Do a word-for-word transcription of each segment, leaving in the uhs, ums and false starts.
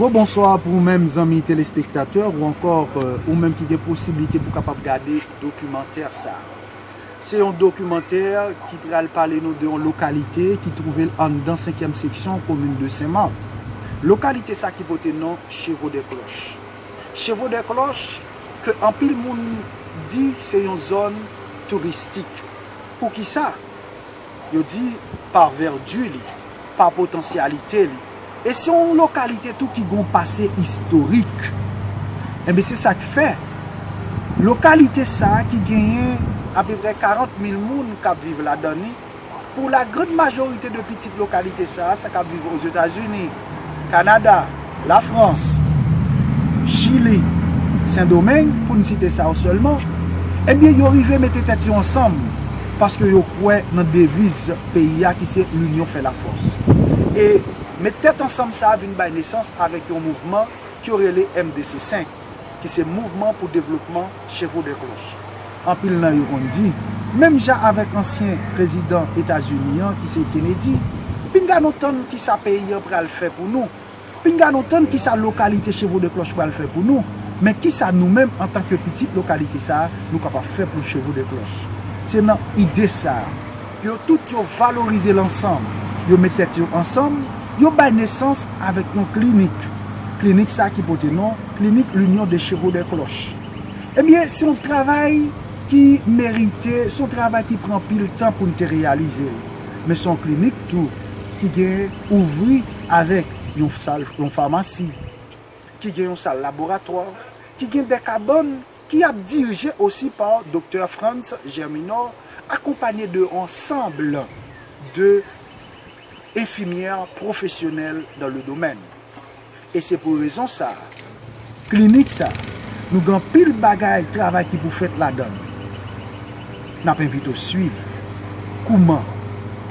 Gwo bonswa pou ou menm zanmi telespektatè ou ankò, euh, ou menm ki gen posiblite pou kapab gade dokimantè sa. Se yon dokimantè ki pral pale nou de yon lokalite ki twouve l anndan senkyèm seksyon komin de Senmak. Lokalite sa ki pote non Chevaux de Cloche. Chevaux de Cloche ke anpil moun di se yon zòn touristik. Poukisa? Yo di pa vèdi li, pa potansyalite li. E se yon lokalite tou ki gen yon pase istorik. Enben, se sa k fè lokalite sa a ki genyen apeprè karant mil moun k ap viv ladan li, pou lagrann majorite de pitit lokalite sa a, sa k ap viv Ozetazini, Kanada, Lafrans, Chili, Sendomeng, pou n site sa yo sèlman, ebyen, yo rive mete tèt yo ansanm, paske yo kwè nan deviz peyi a ki se L'union fait la force. E met tèt ansanm sa a vin bay nesans avèk yon mouvman ki yo rele M D C senk, ki se Mouvman pou Devlopman Chevaux de Cloche. Anpil nan yo konn di, menm jan avèk ansyen prezidan Etazini an, ki se Kennedy, pinga nou tann kisa peyi an pral fè pou nou. Pinga nou tann kisa lokalite Chevaux de Cloche pral fè pou nou. Men kisa nou menm, antanke pitit lokalite sa a, nou kapab fè pou Chevaux de Cloche? Se nan ide sa a, yo tout yo valorize l ansanm, yo met tèt yo ansanm, yo bay nesans avèk yon klinik. Klinik sa a ki pote non Klinik L'Union des Chevaux de Cloche. Ebyen, se yon travay ki merite, se yon travay ki pran anpil tan pou n te reyalize l. Men se yon klinik tou ki gen ouvri avèk yon sal, yon famasi, ki gen yon sal laboratwa, ki gen de kabann ki ap dirije osi pa Doktè Frantz Germinor, akonpanye de ansanm de enfimyè pwofesyonèl dans le domaine. E se pou rezon sa a, klinik sa, nou gen anpil bagay travay ki pou fèt ladan l. N ap envite w swiv kouman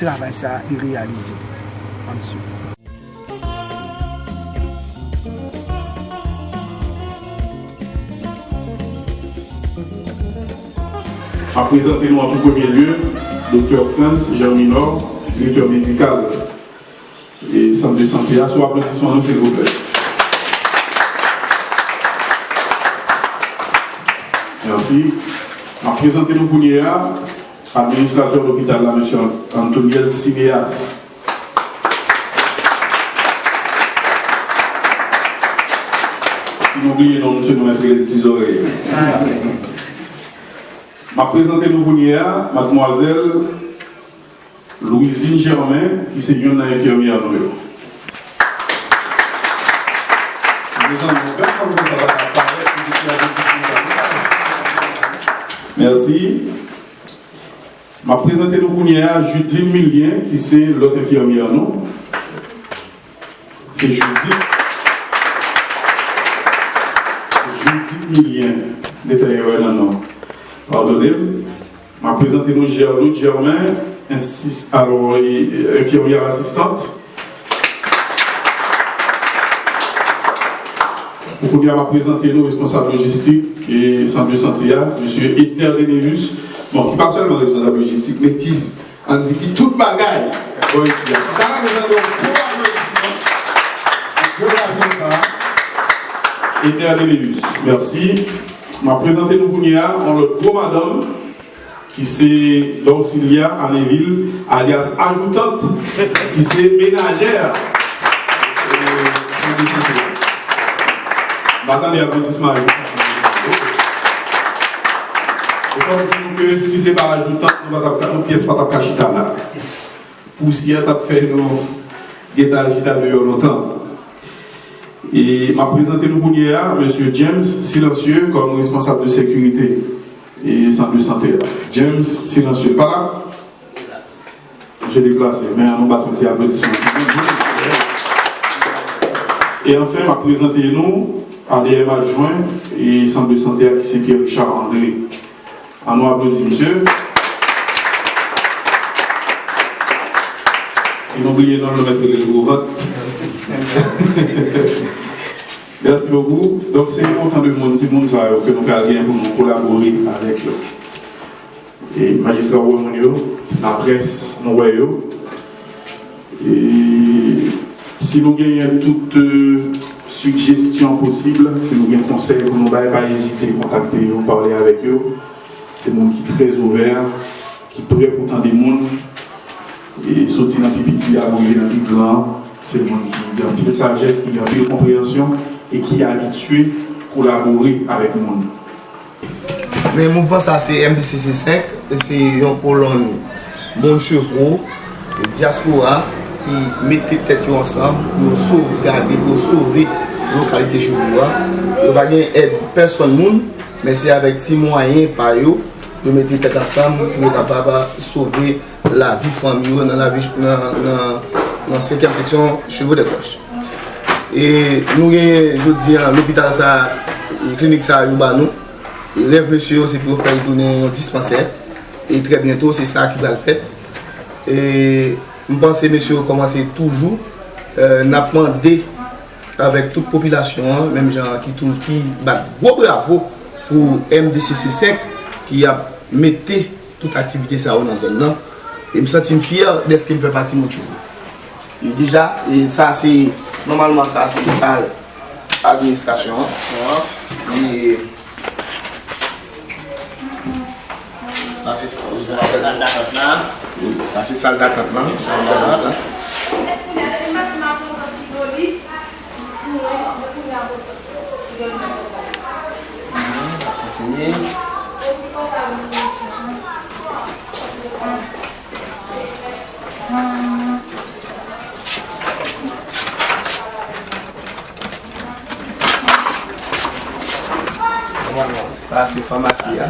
travay sa li reyalize. Ann swiv. M ap prezante nou an tou premye lye Doktè Frantz Germinor, direktè medikal e sant de sante a, sou aplodisman nou, silvouplè. Mèsi. M ap prezante nou kounye a administratè lopital la, mesye Antoniel Cinéas. Si nou bliye non misye, nou mèt rele l ti zòrèy. M ap prezante nou kounye a madmwazèl Louisine Germain, ki se youn nan enfimyè nou yo. Mezanmi, yon bèl fanm konsa pa ka parèt pou di ki aplodisman sa. Mèsi. M ap prezante nou kounye a Judeline Milien, ki se lòt enfimyè nou. Se Judith. Judith Milien. M te fè erè nan non. Padone m. M ap prezante nou Gerlaude Germain, ensis-, alò, e, e, enfimyè asistant. Pou kounye a, m ap prezante nou responsab lojistik e sant de sante a, mesye Edner Deneus. Bon, ki pa sèlman responsab lojistik, men ki, ann di ki tout bagay bò isi a. M ta renmen tande yon gwo aplodisman pou gwo gason sa a, Edner Deneus. Mèsi. M ap prezante nou kounye a yon lòt gwo madanm, ki se Dorcilia Aneville, alyas Ajoutant, ki se menajè, euh, m pa tande aplodisman Ajoutant. Ou konn di nou ke si se pa Ajoutant, nou pa t ap ka, yon pyès pa t ap ka chita la. Pousyè t ap fè nou gentan al chita deyò lontan. E m ap prezante nou kounye a mesye James Silencieux kòm responsab de sekirite e sant de sante a. James Silencieux pa la? Misye deplase, men ann nou bat yon ti aplodisman. E anfen, m ap prezante nou A D M adjwen e sant de sante a ki se Pierre Richard André. Ann nou aplodi misye. Si nou bliye non l, nou mèt rele l gwo vant. Merci beaucoup. Donk, se otan de moun, timoun sa yo ke nou pral gen pou nou kolabore avèk yo. E majistra, ou wè moun yo, laprès, nou wè yo. E si nou genyen tout, euh, Sijesyon posib, si nou gen konsèy pou nou bay, pa ezite kontakte yo, pale avèk yo. Se moun ki trè ouvè, ki prè pou tande moun. E soti nan pi piti a pou rive nan pi gran an, se moun ki gen anpil sajès, ki gen anpil konpreyansyon e ki abitye kolabore avèk moun. Men mouvman sa se M D C C senk, se yon kolonn moun chevwo dyaspora ki mete tèt yo ansanm pou yo sovgade, pou yo sove lokalite chevwo a. Yo pa gen èd pèsonn moun, men se avèk ti mwayen pa yo, yo mete tèt ansanm pou yo kapab sove lavi fanmi yo nan lavi nan, nan, nan senkyèm seksyon Chevaux de Cloche. E nou genyen jodi a lopital sa, klinik sa yo ba nou. E rèv mesye yo se pou yo fè l tounen yon dispansè. E trè byento se sa ki pral fèt. E m panse mesye yo kòmanse tou jou. E n ap mande avèk tout popilasyon an, menm jan ki tou, ki bat gwo bravo pou M D C C senk ki ap mete tout aktivite sa yo nan zòn nan. E m santi m fyè dèske m fè pati moun cheve. E deja, e sa se, nòmalman sa se sal administrasyon an. E sa se sal datant la. Wi, sa se sal datant la. Kontinye. Sa se famasi a.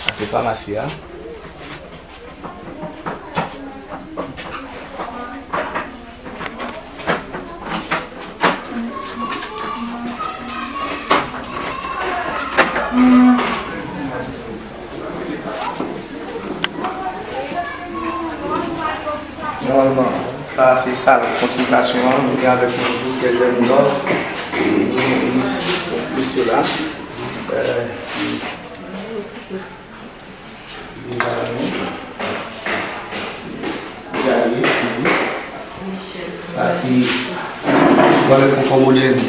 Sa se famasi a. Nòmalman, sa se sal konsiltasyon an, nou gen avèk nou Doktè Germinal, e nou gen minis, mesye la. Sa se Vale Konfò Modèn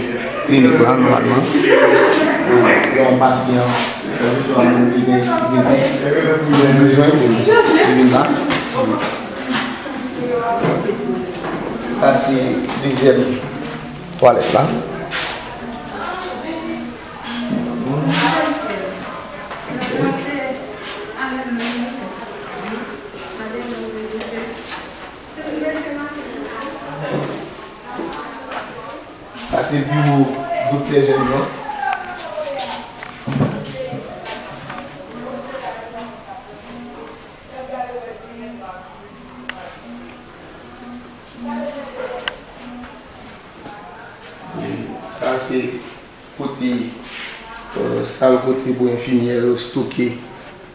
klinik la, nòmalman. Yon pasyan, yon bezwen moun ki gen, ki gen, ki gen bezwen pou li vin la. Sa se dezyèm twalèt la. Sa se biwo Doktè Jèn nan. Sa se kote, euh, sal kote pou enfimyè yo stoke,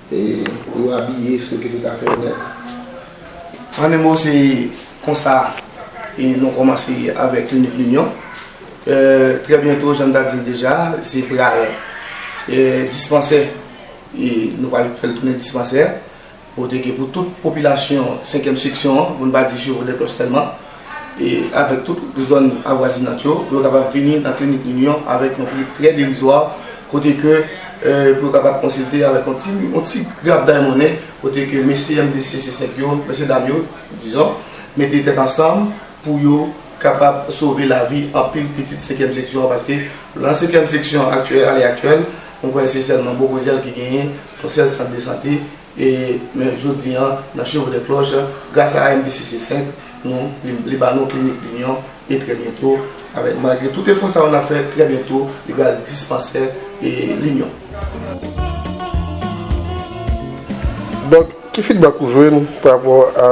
e pou yo abiye, stoke tout afè yo nèt. An de mo, se konsa, e nou kòmanse avèk Klinik Linyon. Euh, trè byento, jan m ta di l deja, se pral, euh, dispansè, e nou pral fè l tounen dispansè. Kote ke pou tout popilasyon senkyèm seksyon an, pou n pa di Chevaux de Cloche sèlman, e avèk tout zòn avwazinant yo, pou yo kapab vini nan Klinik Linyon avèk yon pri trè derizwa, kote ke, e, pou yo kapab konsilte avèk yon ti, yon ti grap daymonnen, kote ke mesye M D C C senk yo, mesye dam yo, dizon, mete tèt ansanm pou yo kapab sove lavi anpil pitit senkyèm seksyon an, paske nan senkyèm seksyon aktyèl, alè aktyèl, mwen kwè se sèlman Bokozyèl ki genyen yon sèl sant de sante, E, men jodi a, nan Chevaux de Cloche, gras a M D C C senk, nou, li, li ba nou Klinik Linyon, e trè byento, avèk, malgre tout efò sa yo n ap fè, trè byento, li ba l dispansè, e, Linyon. Donk, ki feedback ou jwenn pa rapò a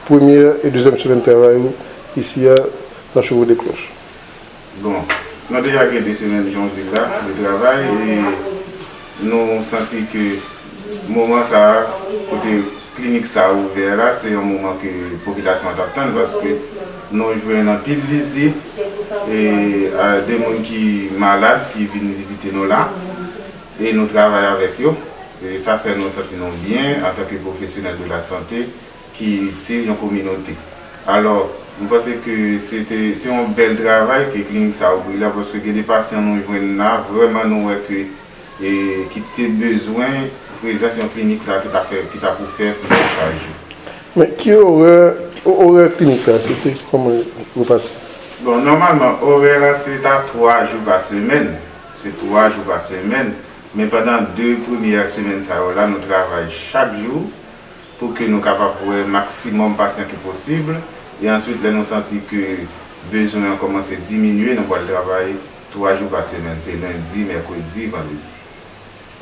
premyè e dezyèm semèn travay ou isi a nan Chevaux de Cloche? Bon, nou deja gen de semèn, jan w di l la, de travay, e nou santi ke moman sa a, kote klinik sa a ouvè la, se yon moman ke popilasyon an t ap tann, paske nou jwenn anpil vizit, e, a, de moun ki malad, ki vin vizite nou la, e nou travay avèk yo, e sa fè nou santi nou byen antanke pwofesyonèl de la sante ki itil yon kominote. Alò, Nou panse ke se te, se yon bèl travay ke klinik sa ouvri la, paske gen de pasyan nou jwenn la, vrèman nou wè ke, e, ki te bezwen prezans yon klinik la ki ta fè, ki ta pou fè pran chaj yo. Men ki orè, orè klinik la, se, se kòman yo pase? Bon, nòmalman, orè la se ta twa jou pa semèn. Se twa jou pa semèn. Men pandan de premyè semèn sa yo la, nou travay chak jou pou ke nou kapab wè maksimòm pasyan ki posib. E answit, lè nou santi ke bezwen an kòmanse diminye, nou pral travay twa jou pa semèn. Se lendi, mèkredi, vandredi.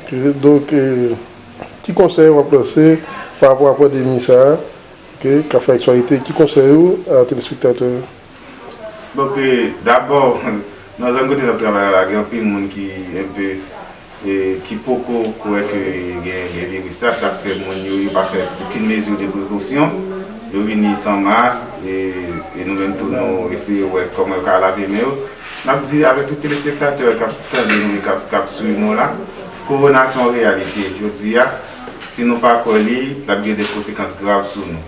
Ok, donk, eh, ki konsèy w ap lanse pa rapò a pandemi sa a, ok, k ap fè aktyalite? Ki konsèy ou a telespektatè yo? Bon, ke dabò, nan zòn kote n ap travay la, gen anpil moun ki enpe, e, ki poko kwè ke gen, gen viris la, sa k fè moun yo, yo pa fè okenn mezi de prekosyon. Yo vini san mask, e, e nou menm tou, nou eseye wè kòman yo ka lave men yo. N ap di avèk tout telespektatè k ap tande nou e k ap, k ap swiv nou la, kowona se yon reyalite. Jodi a, si nou pa kwè li, l ap gen de konsekans grav sou nou.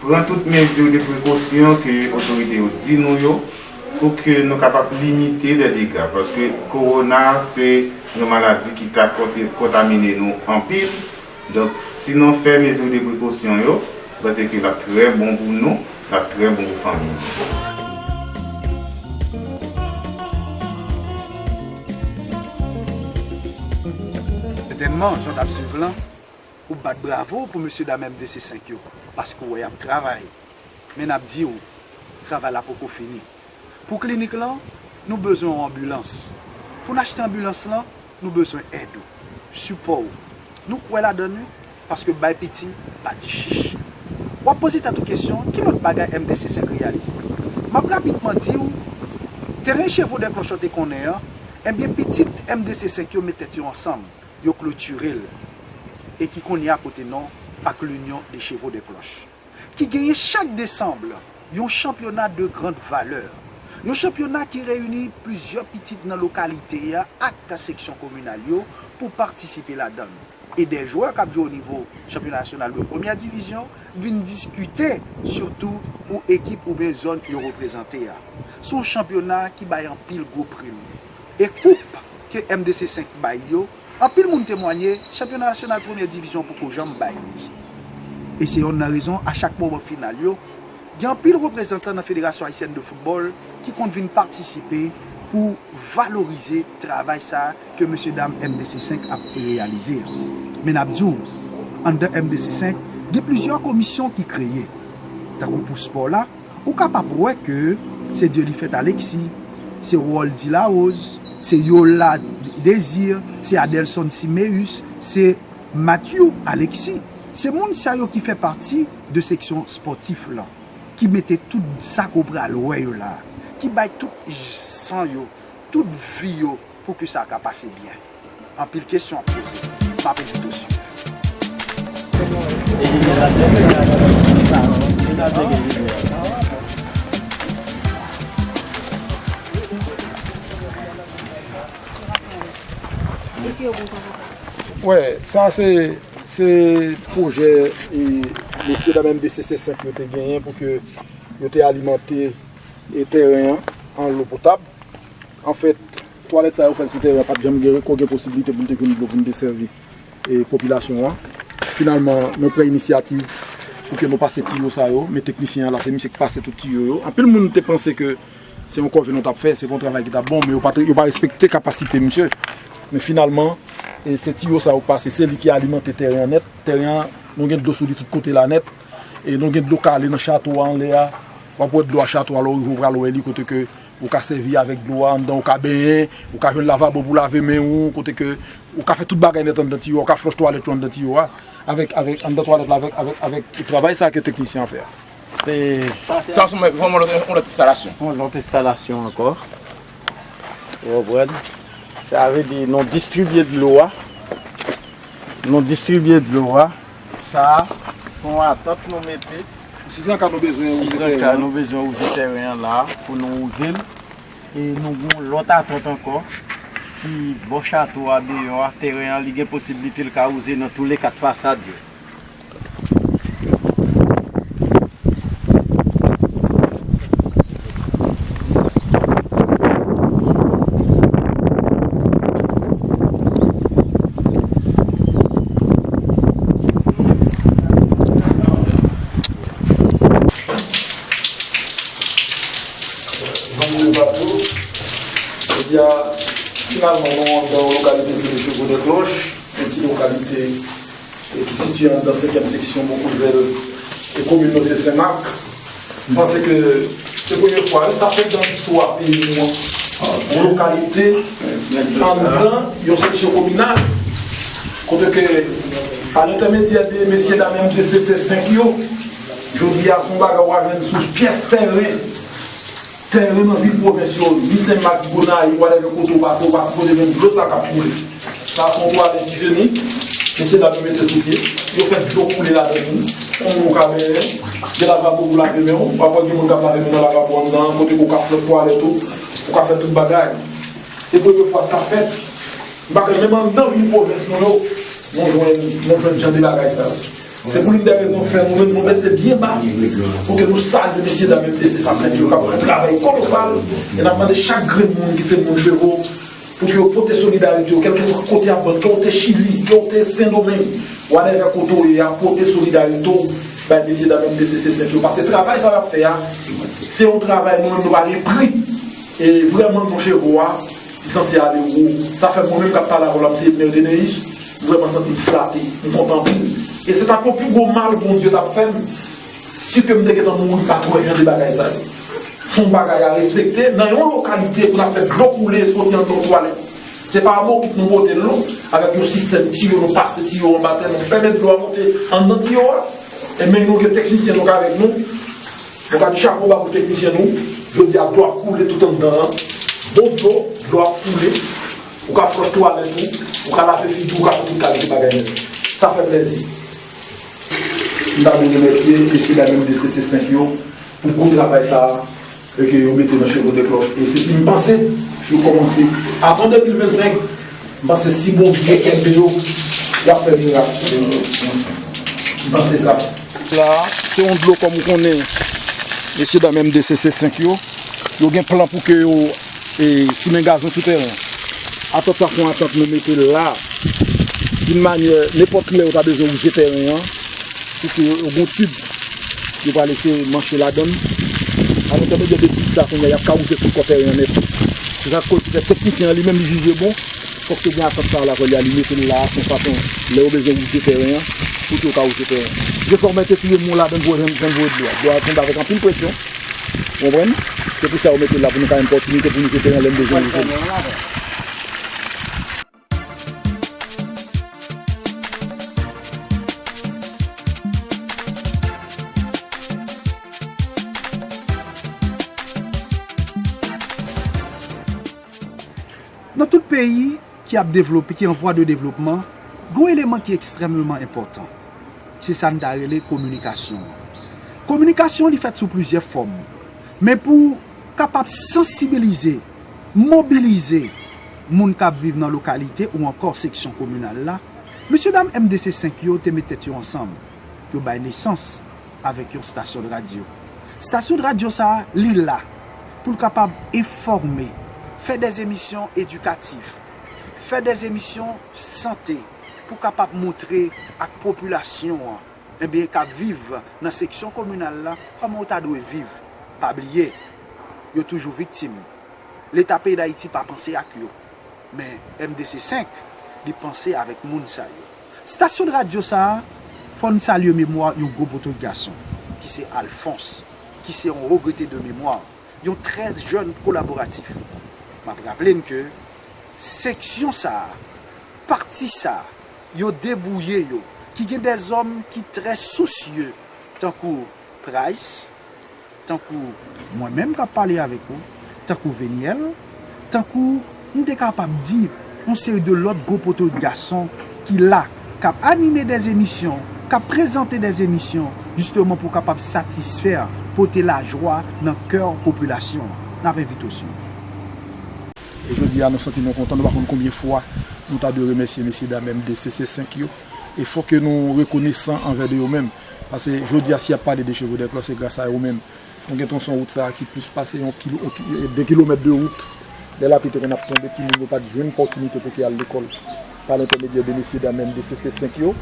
Pran tout mezi de prekosyon ke otorite yo di nou yo pou ke nou kapab limite de dega, paske kowona se yon maladi ki ka konte-, kontamine nou anpil. Donk, si nou fè mezi de prekosyon yo, m panse ke l ap trè bon pou nou, l ap trè bon pou fanmi nou. Sètènman, jan n ap swiv lan, ou bat bravo pou mesye dam M D C senk yo, paske w wè y ap travay. Men n ap di w, travay la poko fini. Pou klinik lan, nou bezwen yon anbilans. Pou n achte anbilans lan, nou bezwen èd ou, sipò w. Nou kwè ladan l, wi, paske bay piti, pa di chich. W ap poze tèt ou kesyon, ki lòt bagay M D C senk reyalize? M ap rapidman di w, teren Chevaux de Cloche yo te konnen an, ebyen, pitit M D C senk yo met tèt yo ansanm, yo klotire l, e ki kounye a pote non Parc L'Union des Chevaux de Cloche, ki genyen chak desanm yon chanpyona de grande valeur, yon chanpyona ki reyini plizyè pitit nan lokalite a ak seksyon kominal yo pou patisipe ladan l. E de jwè k ap jwe o nivo chanpyona nasyonal de premyè divizyon vin diskite, sitou pou ekip oubyen zòn yo reprezante a. Se yon chanpyona ki bay anpil gwo prim. E koup ke M D C senk bay yo, anpil moun temwanye, chanpyona nasyonal premyè divizyon poko janm bay li. E se yonn nan rezon, a chak moman final yo, gen anpil reprezantan nan Federasyon Ayisyèn de Foutbòl ki konn vin patisipe pou valorize travay sa a ke mesye dam M D C senk ap reyalize a. Men n ap di w, anndan M D C senk, gen plizyè komisyon ki kreye. Tankou pou spò la, ou kapab wè ke se Dieulyfet Alexis, se Roldy Larose, se Yola Désir, se Adelson Siméus, se Mathieu Alexis. Se moun sa yo ki fè pati de seksyon spòtif lan, ki mete tout sa ke w pral wè yo la, ki bay tout san yo, tout vi yo pou ke sa ka pase byen. Anpil kesyon ap poze. M ap envite w swiv. Wè, sa se, se pwojè, e, mesye dam M D C senk yo te genyen pou ke yo te alimante, e, teren an an lo potab. Anfèt, twalèt sa yo fè l sou teren an, pa t janm gen, ko gen posiblite pou n te jwenn dlo pou n te sèvi, e, popilasyon an. Finalman, nou pran inisyativ pou ke nou pase tiyo sa yo, men teknisyen an la, se misye ki pase tout tiyo yo. Anpil moun te panse ke se yon kòve nou t ap fè, se pa yon travay ki t ap bon, men yo pa t, yo pa respekte kapasite misye. Men finalman, e, se tiyo sa yo k pase, se li ki alimante teren an nèt. Teren an, nou gen dlo sou li tout kote la nèt. E nou gen dlo k ale nan chato a anlè a. W ap wè dlo a chato a, lè w rive, w pral wè li kote ke ou ka sèvi avèk dlo a anndan, ou ka benyen, ou ka jwenn lavabo pou lave men ou, kote ke ou ka fè tout bagay nèt anndan tiyo a, ou ka flòch twalèt yo anndan tiyo a, avèk, avèk, anndan twalèt la, avèk, avèk, avèk travay sa ke teknisyen an fè a. E sa se vrèman yon lòt, yon lòt enstalasyon. Yon lòt enstalasyon ankò. Ou konprann? Sa vle di nou distribye dlo a. Nou distribye dlo a. Sa a, se yon atant nou mete. Sizan ka nou bezwen wouze teren an. Sizan ka nou bezwen wouze teren an la pou nou wouze l. E nou gen yon lòt atant ankò ki bò chato a deyò a. Teren an, li gen posiblite l ka wouze nan toulèkat fasad yo. Jodi a, finalman, nou anndan yon lokalite ki rele Chevaux de Cloche, yon ti lokalite e ki sitiye anndan senkyèm seksyon Bokouzèl e komin nou se Senmak. M panse ke se premye fwa, wi, sa fèt nan istwa peyi nou an. Yon lokalite anndan yon seksyon kominal. Kote ke, pa lentèmedyè de mesye dam M D C C senk yo, jodi a, se yon bagay w a jwenn sou pyès tèren. Tèren nan vil pwovens yo, ni Senmak, Gonayiv, whatever kote w pase, ou pa sipoze jwenn dlo sa k ap koule. Sa se yon twalèt ijyenik, mesye dam yo mete sou pye, yo fè dlo koule ladan l. Kòm nou ka benyen, gen lavabo pou lave men w, pafwa gen moun k ap lave men nan lavabo anndan an, kote ke w ka flòt twalèt ou, ou ka fè tout bagay. Se premye fwa sa fèt. M pa kwè menm anndan vil pwovens nou yo, nou jwenn, nou jwenn jan de bagay sa yo. Se pou youn dè rezon k fè nou menm nou bese byen ba pou ke nou salye mesye dam M D C C senk yo k ap fè yon travay kolosal. E n ap mande chak grenn moun ki se moun Chevo pou ke yo pote solidarite yo, kèlkeswa kote y ap bann, ke w te Chili, ke w te Sendomeng, whatever kote w ye a, pote solidarite w bay mesye dam M D C C senk yo. Paske travay sa y ap fè a, se yon travay nou menm nou pa gen pri. E vrèman non Chevo a, li sanse ale wo. Sa fè mwen menm k ap pale avè w la, m se Edner Deneus, m vrèman santi m flate, m kontan anpil. E se t ap yon pi gwo mal Bondye t ap fè m, si ke m te gentan mouri, m pa t wè jan de bagay sa yo. Se yon bagay a respekte. Nan yon lokalite pou n ap fè dlo koule soti anndan yon twalèt. Se pa an bokit nou pote l non, avèk yon sistèm tiyo, nou pase tiyo anba tè, nou fèmen dlo a monte anndan tiyo a. E men nou gen teknisyen nou k avèk nou. Nou ka di chapo ba pou teknisyen nou. Jodi a dlo ap koule tout anndan an. Bon dlo, dlo ap koule. Ou ka flòt twalèt ou, ou ka lave figi w, ou ka fè tout kalite bagay nèt. Sa fè plèzi. M ta vle remèsye mesye dam M D C C senk yo pou gwo travay sa a, e ke yo mete nan Chevaux de Cloche. E se si m panse yo kòmanse avan de mil vennsenk, m panse si Bondye kenbe yo, y ap fè mirak. M panse sa. La, se yon dlo kòm ou konnen, mesye dam M D C C senk yo, yo gen plan pou ke yo e, simen gazon sou tèren. Atant sa se yon atant nou mete la, yon manyè, nenpòt kilè yo ta bezwen wouze tèren an, pou ke yo gen yon tib, yo pral eseye manche ladan l. Alò, sa vle di de tib sa, kounye a, y ap ka wouze tout kò tèren an nèt. Se sa k koz petèt teknisyen an li menm li jije bon, fòk te gen atant sa a lakòl li a, li mete l la, se yon fason, lè yo bezwen wouze tèren an, pou ke yo ka wouze tèren an. Jefò mèt te touye mou ladan l pou yo jwenn, jwenn voye dlo a. Dlo a tonbe avèk anpil presyon. Ou konprann? Se pou sa yo mete l la, pou nou ka gen opòtinite pou nou jete l anlè n bezwen jete l. Nan tout peyi ki ap devlope, ki an vwa de devlopman, gen yon eleman ki ekstrèmeman enpòtan. Se sa n ta rele kominikasyon an. Kominikasyon an, li fèt sou plizyè fòm. Men pou kapab sansibilize, mobilize moun k ap viv nan lokalite ou ankò seksyon kominal la, mesye dam M D C senk yo te met tèt yo ansanm, yo bay nesans avèk yon stasyon de radyo. Stasyon de radyo sa a, li la pou l kapab enfòme, fè dè emisyon edikatif, fè dè emisyon sante, pou kapab montre ak popilasyon an, ebyen, k ap viv nan seksyon kominal la, kòman yo ta dwe viv. Pa bliye, yo toujou viktim. Leta peyi Dayiti pa panse ak yo. Men M D C senk, li panse avèk moun sa yo. Stasyon de radyo sa a, fò n salye memwa yon gwo poto gason, ki se Alphonse, ki se yon regrete de memwa, yon trè jèn kolaboratif. M ap raple n ke seksyon sa a, pati sa a, yo debouye yo, ki gen dè zòm ki trè sousye, tankou Price, tankou mwen menm k ap pale avèk ou, tankou Veniel, tankou m te kapab di yon seri de lòt gwo poto gason ki la, k ap anime dè emisyon, k ap prezante dè emisyon, jisteman pou kapab satisfè, pote lajwa nan kè popilasyon an. N ap envite w swiv. E jodi a, nou santi nou kontan, nou pa konn konbyen fwa nou ta dwe remèsye mesye dam M D C C senk yo. E fò ke nou rekonesan anvè de yo menm. Paske jodi a, si y ap pale de Chevaux de Cloche, se gras a yo menm. Nou gen tronson wout sa a ki plis pase yon kilo, de kilomèt de wout. Lè lapli te konn ap tonbe, timoun yo pa t jwenn opòtinite pou ke al lekòl. Pa lentèmedyè de mesye dam M D C C senk yo,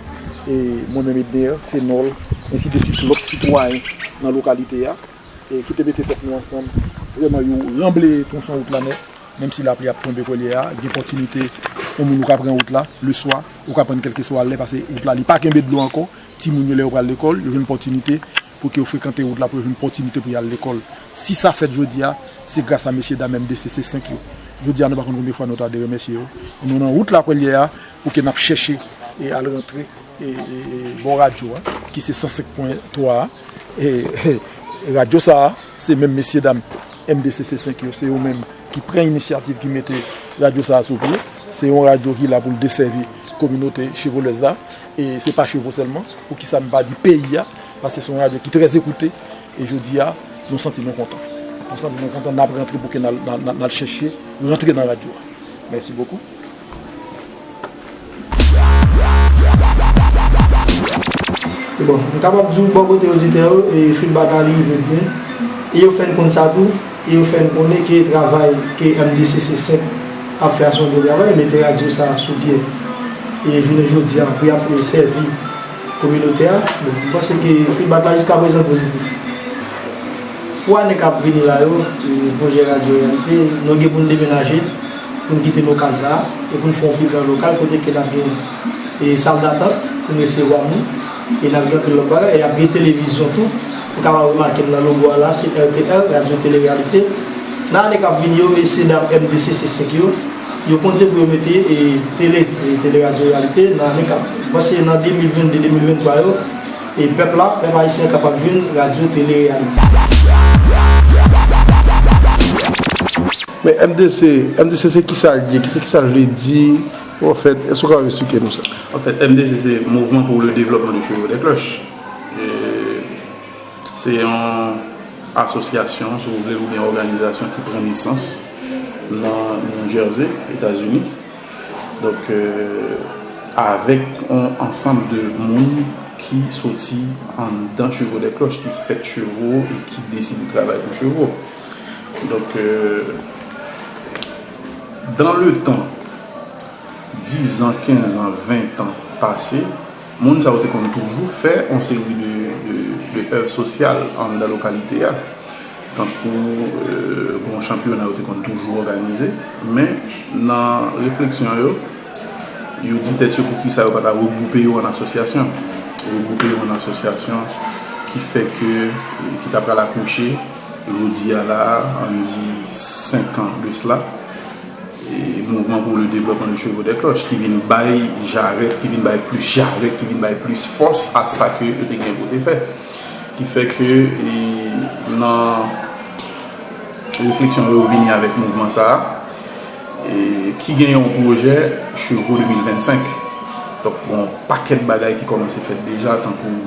e mwen menm Edner, Fenòl, ensi de swit, lòt sitwayen nan lokalite a, e ki te mete tèt nou ansanm, vrèman yo ranbleye tronson wout la nèt. Menm si lapli ap tonbe koulye a, gen pòtinite, yon moun ou ka pran wout la, leswa, ou ka pran kèlkeswa lè, paske wout la, li pa kenbe dlo ankò, timoun yo lè yo pral lekòl, yo jwenn pòtinite pou ke yo frekante wout la, pou yo jwenn pòtinite pou y al lekòl. Si sa fèt jodi a, se gras a mesye dam M D C C senk yo. Jodi a, nou pa konn konbyen fwa nou ta dwe remèsye yo. Nou nan wout la koulye a, pou ke n ap chèche, e al rantre, e, e, e, bò radyo a, ki se san senk pwen twa a. E, e, radyo sa a, se menm mesye dam M D C C senk yo, se yo menm ki pran inisyativ, ki mete radyo sa a sou pye. Se yon radyo ki la pou l desèvi kominote chevolèz la. E se pa chevaux sèlman. Poukisa m pa di peyi a? Paske se yon radyo ki trè ekoute. E jodi a, nou santi nou kontan. Nou santi nou kontan, n ap rantre pou ke n al, n al, n al chèche rantre nan radyo a. Mèsi bokou. Bon, m kapab di w bò kote oditè yo, e feedback la li rive byen. E yo fè n konn sa tou, e yo fè n konnen ke travay ke M D C C senk ap fè a se yon bon travay, mete radyo sa a sou pye. E jounen jodi a, pou y ap sèvi kominote a, bon, m panse ke feedback la jiskaprezan pozitif. Pou ane k ap vini la yo, e, pwojè Radyo Reyalite, nou gen pou n demenaje, pou n kite lokal sa a, e pou n fè yon pi gran lokal, kote ke n ap gen, e, sal datant, pou n resevwa moun, e n ap gen anpil lòt bagay, e ap gen televizyon tou, ou kapab remake m nan logo a la, se R T L, Radyo Tele Reyalite. Nan ane k ap vini yo, mesye dam M D C C senk yo, yo konte pou yo mete, e, tele, e, Tele Radyo Reyalite, nan ane k ap, m panse nan de mil vennde, de mil venntwa yo, e pèp la, pèp ayisyen an kapab jwenn Radyo Tele Reyalite. Men M D C, M D C se kisa l ye? Kisa, kisa l vle di? Anfèt, èske w kapab eksplike nou sa? Anfèt, M D C se Mouvement pour le Développement de Chevaux des Cloches. E se yon asosyasyon, si w vle, oubyen òganizasyon ki pran nesans nan New Jersey, Etazini. Donk, euh, avèk yon ansanm de moun ki soti anndan Chevaux des Cloches, ki fèt chevo e ki deside travay pou chevo. Donk, euh, dans le temps, dizan, kenzan, ventan pase, moun sa yo te konn toujou fè yon seri de, de, de èv sosyal anndan lokalite a. Tankou, euh, gen yon chanpyona yo te konn toujou òganize, men nan refleksyon yo, yo di tèt yo poukisa yo pa ta regwoupe yo an asosyasyon. Regwoupe yo an asosyasyon ki fè ke, ki ta pral akouche, jodi a la, ann di senk an de sila, e, Mouvement pour le Développement de Chevaux des Cloches, ki vin bay jarèt, ki vin bay plis jarèt, ki vin bay plis fòs a sa ke yo te gen pou te fè. Ki fè ke, e, nan refleksyon yo vini avèk mouvman sa a, e, ki gen yon pwojè Chevo de mil vennsenk. Donk, gen yon pakèt bagay ki kòmanse fèt deja, tankou,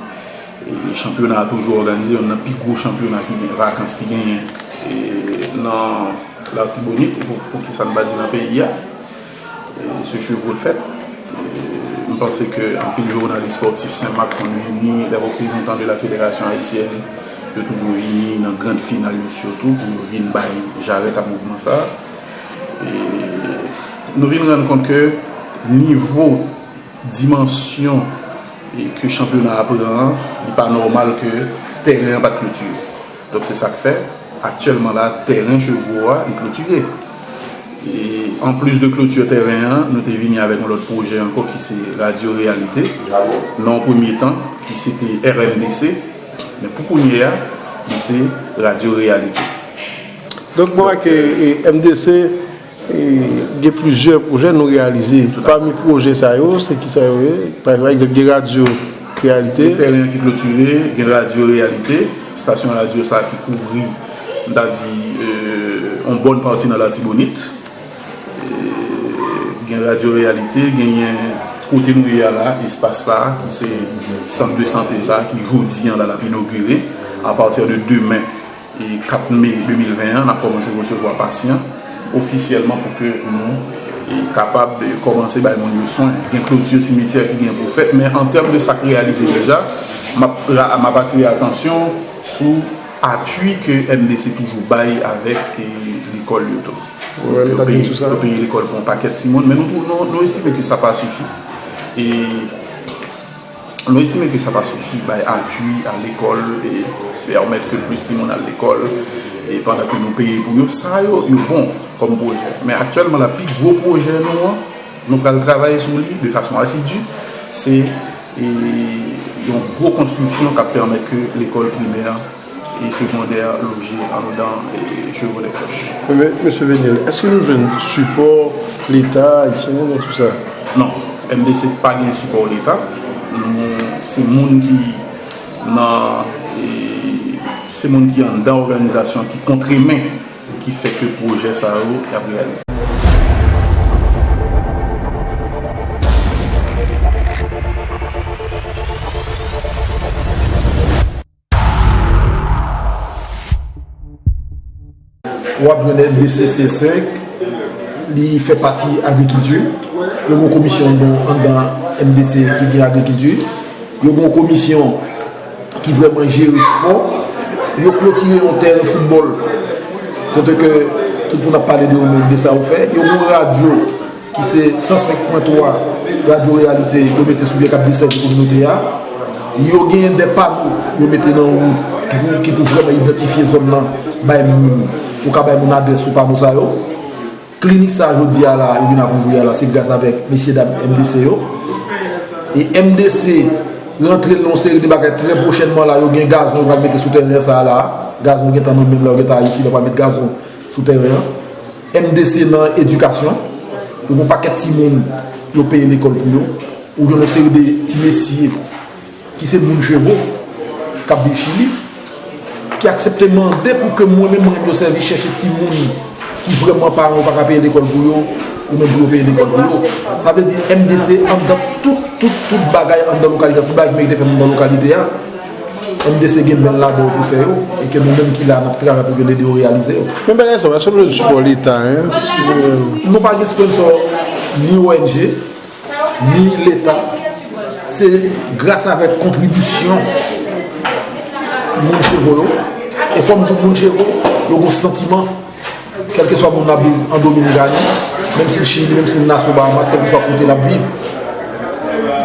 e, chanpyona a toujou òganize, youn nan pi gwo chanpyona ki gen, vakans ki genyen, e, nan Latibonit, e pou, poukisa n pa di nan peyi a, e, se Chevo l fèt. E, m panse ke anpil jounalis espòtif Senmak konn vini, les représentants de la Fédération Haïtienne, yo toujou vini nan grand final yo sitou pou yo vin bay jarèt a mouvman sa a. E nou vin rann kont ke nivo dimansyon, e, ke chanpyona a pran an, li pa nòmal ke tèren an pa t klotire. Donk, se sa k fè, aktyèlman la, tèren Chevo a, li klotire. E, anplis de kloti tèren an, nou te vini avèk yon lòt pwojè ankò ki se Radyo Reyalite. Nan yon premye tan, ki se te R M D C, men pou kounye a, li se Radyo Reyalite. Donk, mwen wè ke, e, M D C, e, gen plizyè pwojè nou reyalize. Tout à fait. Pami pwojè sa yo, se ki sa yo ye? Pa, pa egzanp, gen Radyo Reyalite. Gen tèren ki klotire, gen Radyo Reyalite, estasyon radyo sa ki kouvri, m ta di, e, yon bòn pati nan Latibonit. E, gen Radyo Reyalite, genyen kote nou ye a la, espas sa, ki se sant de sante sa, ki jodi an la, l ap inogire, apati de demen, e kat me de mil ven an, n ap kòmanse resevwa pasyan ofisyèlman pou ke nou, e, kapab, e, kòmanse bay moun yo swen. Gen kloti simityè ki gen pou fèt, men an tèm de sa k reyalize deja, m ap ra-, m ap atire atansyon sou apui ke M D C toujou bay avèk, e, lekòl yo tou. Wi, nou ta di sou sa. Yo peye lekòl pou yon pakèt timoun, men nou, nou, nou estime ke sa pa sifi. E Nou estime ke sa pa sifi bay apui a lekòl e pèmèt ke plis timoun al lekòl. E pandan ke nou peye pou yo, sa yo, yo bon kòm pwojè. Men aktyèlman la, pi gwo pwojè nou an, nou pral travay sou li de fason asidyi, se e, yon gwo konstriksyon k ap pèmèt ke lekòl primè e segondè loje anndan e Chevrelet Cloche. Men, mesye Veniel, èske nou jwenn sipò Leta ayisyen nan tout sa? Non, M D C pa gen sipò Leta. Nou, se moun ki nan, e, se moun ki anndan òganizasyon ki kontremen ki fè ke pwojè sa yo y ap reyalize. W ap jwenn M D C C senk, li fè pati agrikilti. Yo gen yon komisyon anndan M D C ki gen agrikilti. Yo gen yon komisyon ki vrèman jere spò. Yo klotire yon tèren foutbòl kote ke tout moun ap pale de yo menm, de sa yo fè. Yo gen yon radyo ki se san senk pwen twa Radyo Reyalite yo mete sou pye k ap desèvi kominote a. Yo gen de pano yo mete nan wout ki pou, ki pou vrèman idantifye zòn nan, bay moun, ou ka bay moun adrès sou pano sa yo. Klinik sa a jodi a la, yo vin ap ouvri a la, se gras avèk mesye dam M D C yo. E M D C rantre nan yon seri de bagay trè pwochènman la, yo gen gazon yo pral mete sou tèren sa a la. Gazon yo gentan nan menm la, yo gentan Ayiti, yo pral met gazon sou tèren an. M D C nan edikasyon, yo gen yon pakèt timoun yo peye lekòl pou yo. Ou jwenn yon seri de ti mesye ki se moun Chevo, k ap viv Chili, ki aksepte mande pou ke mwen menm, mwen menm yo sèvi chèche timoun ki vrèman paran yo pa ka peye lekòl pou yo, yo menm pou yo peye lekòl pou yo. Sa vle di M D C anndan tout, tout, tout bagay anndan lokalite a, tout bagay ki merite fèt anndan lokalite a, M D C gen men l ladan yo pou fè yo, e ke nou menm ki la, n ap travay pou ke n ede yo reyalize yo. Men bagay sa, èske nou jwenn sipò Leta, en? Nou pa gen sponsò, ni O N G, ni Leta, se gras avèk kontribisyon moun Chevo yo. E fò m di w, moun Chevo yo gen yon santiman, kèlkeswa moun ap viv an Dominikani, menm si l Chili, menm si l Nassau, Bahamas, kèlkeswa kote l ap viv,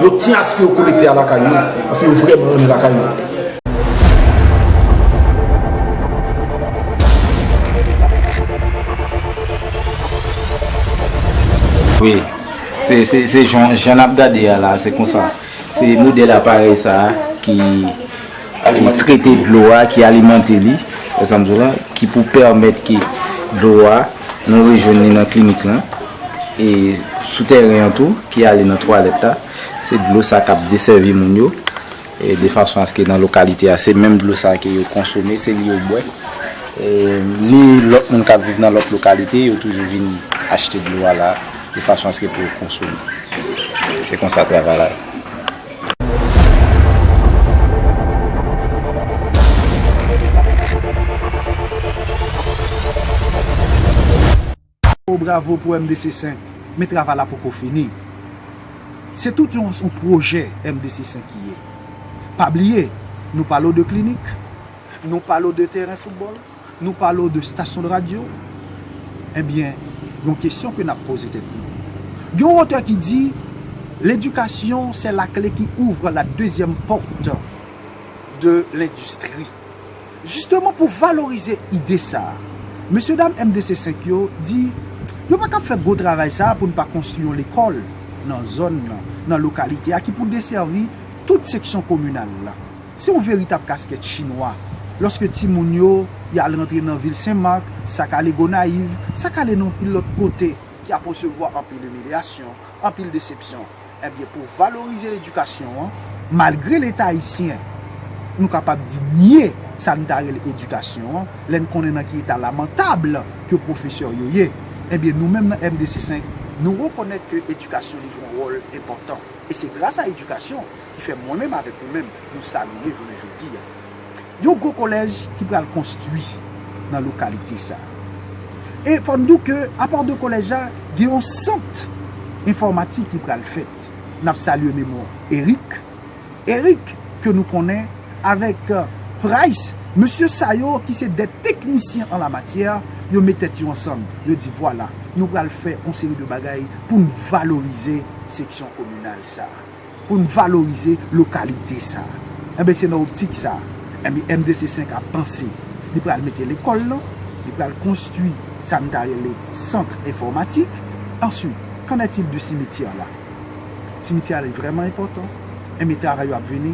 yo tyen aske yo kolekte a lakay yo, paske yo vrèman renmen lakay yo. Wi. Se, se, se jan, jan n ap gade a la, se konsa. Se modèl aparèy sa a ki trete dlo a, ki alimante li, wè sa m di w la, ki pou pèmèt ke dlo a, nou rejwenn li nan klinik lan, e sou tèren an tou, ki ale nan twalèt la, se dlo sa k ap desèvi moun yo. E de fason aske nan lokalite a, se menm dlo sa ke yo konsome, se li yo bwè. E ni lòt moun k ap viv nan lòt lokalite, yo toujou vin achte dlo a la, de fason aske pou yo konsome. Se konsa travay la ye. Bravo, bravo pou M D C senk, men travay la poko fini. Se tout yon, yon pwojè M D C senk ki ye. Pa bliye, nou pale w de klinik, nou pale w de tèren foutbòl, nou pale w de stasyon de radyo. Ebyen, yon kesyon ke n ap poze tèt nou. Gen yon otè ki di, l'éducation, c'est la clé qui ouvre la deuxième porte de l'industrie. Jisteman, pou valorize ide sa a, mesye dam M D C senk yo di, yo pa kab fè gwo travay sa a pou n pa konstwi yon lekòl nan zòn nan, nan lokalite a ki pou desèvi tout seksyon kominal la. Se yon veritab kaskèt chinwa. Lòske timoun yo, y al rantre nan vil Senmak, sa k ale Gonayiv, sa k ale nan anpil lòt kote ki ap resevwa anpil imilyasyon, anpil desepsyon. Ebyen, pou valorize edikasyon an, malgre Leta ayisyen, nou kapab di, nye sa n ta rele edikasyon an, lè n konnen nan ki eta lamantab ke pwofesè yo ye, ebyen, nou menm nan M D C senk, nou rekonèt ke edikasyon li jwe yon wòl enpòtan. E se gras a edikasyon ki fè mwen menm avèk ou menm, nou sa nou ye jounen jodi a. Yon gwo kolèj ki pral konstwi nan lokalite sa a. E fò n di w ke, apa de kolèj la, gen yon sant enfòmatik ki pral fèt. N ap salye memwa Eric. Eric, ke nou konnen, avèk, euh, Price, mesye sa yo ki se de teknisyen an la matyè, yo met tèt yo ansanm. Yo di, vwala, nou pral fè yon seri de bagay pou n valorize seksyon kominal sa a, pou n valorize lokalite sa a. Enben, se nan optik sa a, enben, M D C senk ap panse. Li pral mete lekòl lan, li pral konstwi sa n ta rele sant enfòmatik. Answit, qu'en est-il du cimetière la? Cimetière la vrèman enpòtan. Enben travay yo ap vini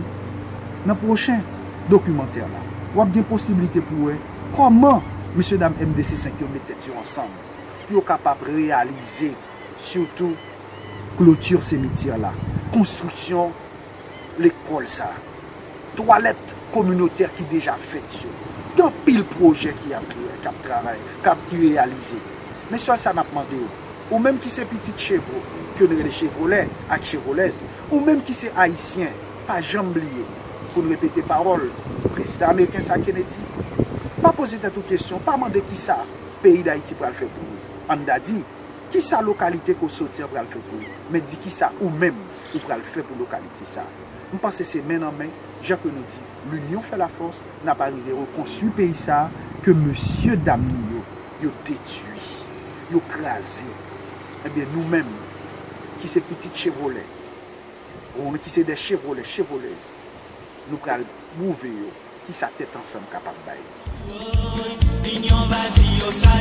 nan pwochen dokimantè la. W ap gen posiblite pou wè kòman mesye dam M D C senk yo met tèt yo ansanm pou yo kapab reyalize sitou kloti simityè la, konstriksyon lekòl sa, twalèt kominotè ki deja fèt yo. Gen anpil pwojè ki ap, ki ap travay, k ap, ki reyalize. Men sèl sa n ap mande w, ou menm ki se pitit Chevro, ke n rele Chevrolè ak Chevrolèz, ou menm ki se Ayisyen, pa janm bliye, pou n repete pawòl prezidan ameriken sa Kennedy, pa poze tèt ou kesyon, pa mande kisa peyi Dayiti pral fè pou ou. Ann da di, kisa lokalite ke w soti an pral fè pou ou, men di kisa ou menm ou pral fè pou lokalite sa. M panse se men nan men, jan ke nou di, l'union fait la force, n ap arive rekonstwi peyi sa ke mesye dam nou yo, yo detwi, yo kraze. Ebyen, nou menm, ki se pitit Chevrolè, ou ki se de Chevrolè, Chevrolèz, nou pral pwouve yo kisa tèt ansanm kapab bay. Linyon va di yo sa